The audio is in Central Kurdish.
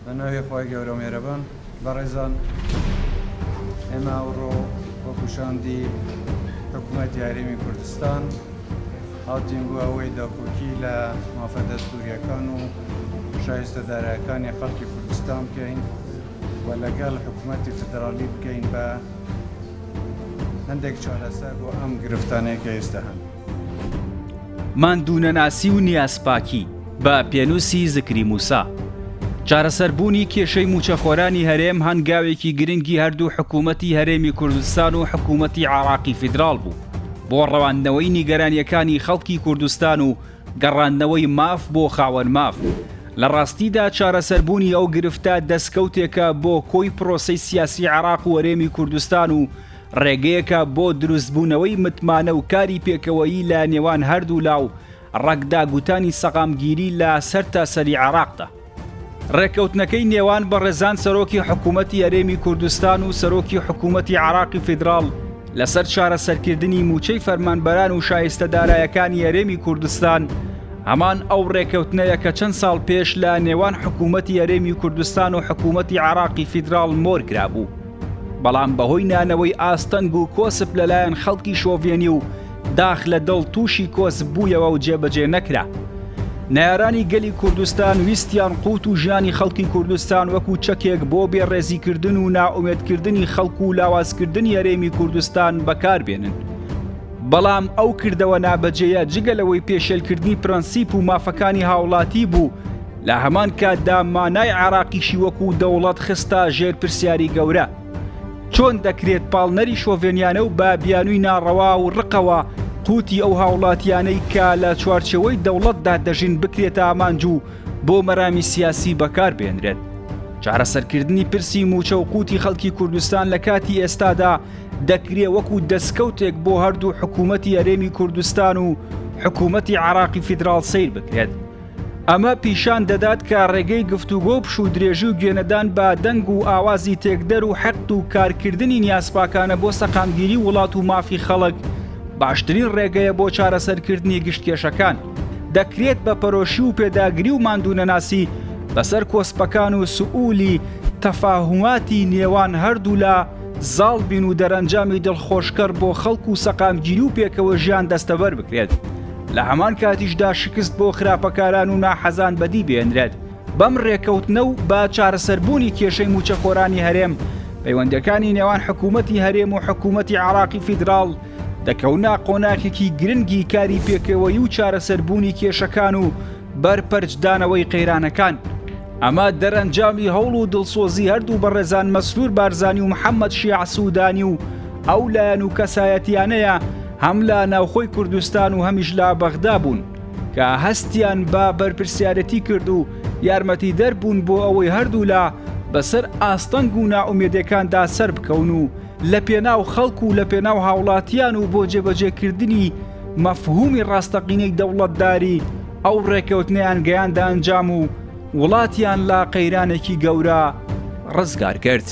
بە ناوی خوای گەورە و مێرەبان. بەڕێزان ئێمە ئەوڕۆ وەکو شاندی حکوومەتی هەرێمی کوردستان هاتین بۆ ئەوەی داکۆکی لە مافە دەستووریەکان و شایستە دارایەکانی خەڵکی کوردستان بکەین و لەگەڵ حکوومەتی فیدراڵی بگەین بە هەندێک چارەسەر بۆ ئەم گرفتانەی کە ئێستا هەن. ماندوونەناسی و نیازپاکی بە پێنووسی زکری موسا. چارەسەربوونی کێشەی مووچەخۆرانی هەرێم هەنگاوێکی گرنگی هەردوو حکوومەتی هەرێمی کوردستان و حکوومەتی عێراقی فیدراڵ بوو بۆ ڕەواندنەوەی نیگەرانییەکانی خەڵکی کوردستان و گەڕاندنەوەی ماف بۆ خاوەن ماف. لە ڕاستیدا چارەسەربوونی ئەو گرفتە دەستکەوتێکە بۆ کۆی پرۆسەی سیاسی عێراق و هەرێمی کوردستان و ڕێگەیەکە بۆ دروستبوونەوەی متمانە و کاری پێکەوەیی لە نێوان هەردوولا و ڕەگداگوتانی سەقامگیری لە سەرتاسەری عێراقدا. ڕێککەوتنەکەی نێوان بەڕێزان سەرۆکی حکوومەتی هەرێمی کوردستان و سەرۆکی حکوومەتی عێراقی فیدراڵ لەسەر چارەسەرکردنی مووچەی فەرمانبەران و شایستە دارایەکانی هەرێمی کوردستان هەمان ئەو ڕێککەوتنەیە کە چەند ساڵ پێش لە نێوان حکوومەتی هەرێمی کوردستان و حکوومەتی عێراقی فیدراڵ مۆر کرابوو. بەڵام بەهۆی نانەوەی ئاستەنگ و کۆسپ لەلایەن خەڵکی شۆڤێنی و داخ لە دڵ تووشی کۆسپ بوویەوە و جێبەجێ نەکرا. نەیارانی گەلی کوردستان ویستیان قوت و ژیانی خەڵکی کوردستان وەکو چەکێک بۆ بێڕێزیکردن و نائومێدکردنی خەڵک و لاوازکردنی هەرێمی کوردستان بەکار بێنن. بەڵام ئەو کردەوە نابەجێیە جگە لەوەی پێشێلکردنی پرەنسیپ و مافەکانی هاوڵاتی بوو، لە هەمان کاتدا مانای عێراقیشی وەکو دەوڵەت خستە ژێر پرسیاری گەورە. چۆن دەکرێت پاڵنەری شۆڤێنیانە و بە بیانووی ناڕەوا و ڕقەوە قوتی ئەو هاوڵاتیانەی کە لە چوارچێوەی دەوڵەتدا دەژین بکرێتە ئامانج و بۆ مەرامی سیاسی بەکار بێنرێت؟ چارەسەرکردنی پرسی مووچە و قوتی خەڵکی کوردستان لە کاتی ئێستادا دەکرێ وەکو دەستکەوتێک بۆ هەردوو حکوومەتی هەرێمی کوردستان و حکوومەتی عێراقی فیدراڵ سەیر بکرێت. ئەمە پیشان دەدات کە ڕێگەی گفتوگۆ و پشوودرێژی و گوێنەدان بە دەنگ و ئاوازی تێکدەر و حقد و کارکردنی نیازپاکانە بۆ سەقامگیری وڵات و مافی خەڵک باشترین ڕێگەیە بۆ چارەسەرکردنی گشت کێشەکان. دەکرێت بە پەرۆشی و پێداگری و ماندوونەناسی بەسەر کۆسپەکان و سئولی تەفاهوماتی نێوان هەردوولا زاڵ بین و دەرەنجامی دڵخۆشکەر بۆ خەڵک و سەقامگیری و پێکەوە ژیان دەستەبەر بکرێت. لە هەمان کاتیشدا شکست بۆ خراپەکاران و ناحەزان بەدی بهێنرێت. بەم رێکەوتنە و بە چارەسەربوونی کێشەی مووچەخۆرانی هەرێم، پەیوەندییەکانی نێوان حکوومەتی هەرێم و حکوومەتی عێراقی فیدراڵ دەکەونە قۆناخێکی گرنگی کاری پێکەوەیی و چارەسەربوونی کێشەکان و بەرپەرچدانەوەی قەیرانەکان. ئەمە دەرەنجامی هەوڵ و دڵسۆزی هەردوو بەڕێزان مەسرور بارزانی و محەممەد شیاع سوودانی و ئەو لایەن و کەسایەتیانەیە هەم لە ناوخۆی کوردستان و هەمیش لە بەغدا بوون کە هەستیان بە بەرپرسیارەتی کرد و یارمەتیدەر بوون بۆ ئەوەی هەردوولا بەسەر ئاستەنگ و نائومێدەکاندا سەربکەون و لە پێناو خەڵک و لە پێناو هاوڵاتیان و بۆ جێبەجێکردنی مەفهومی ڕاستەقینەی دەوڵەتداری ئەو ڕێکەوتنەیان گەیاندە ئەنجام و وڵاتیان لە قەیرانێکی گەورە ڕزگار کرد.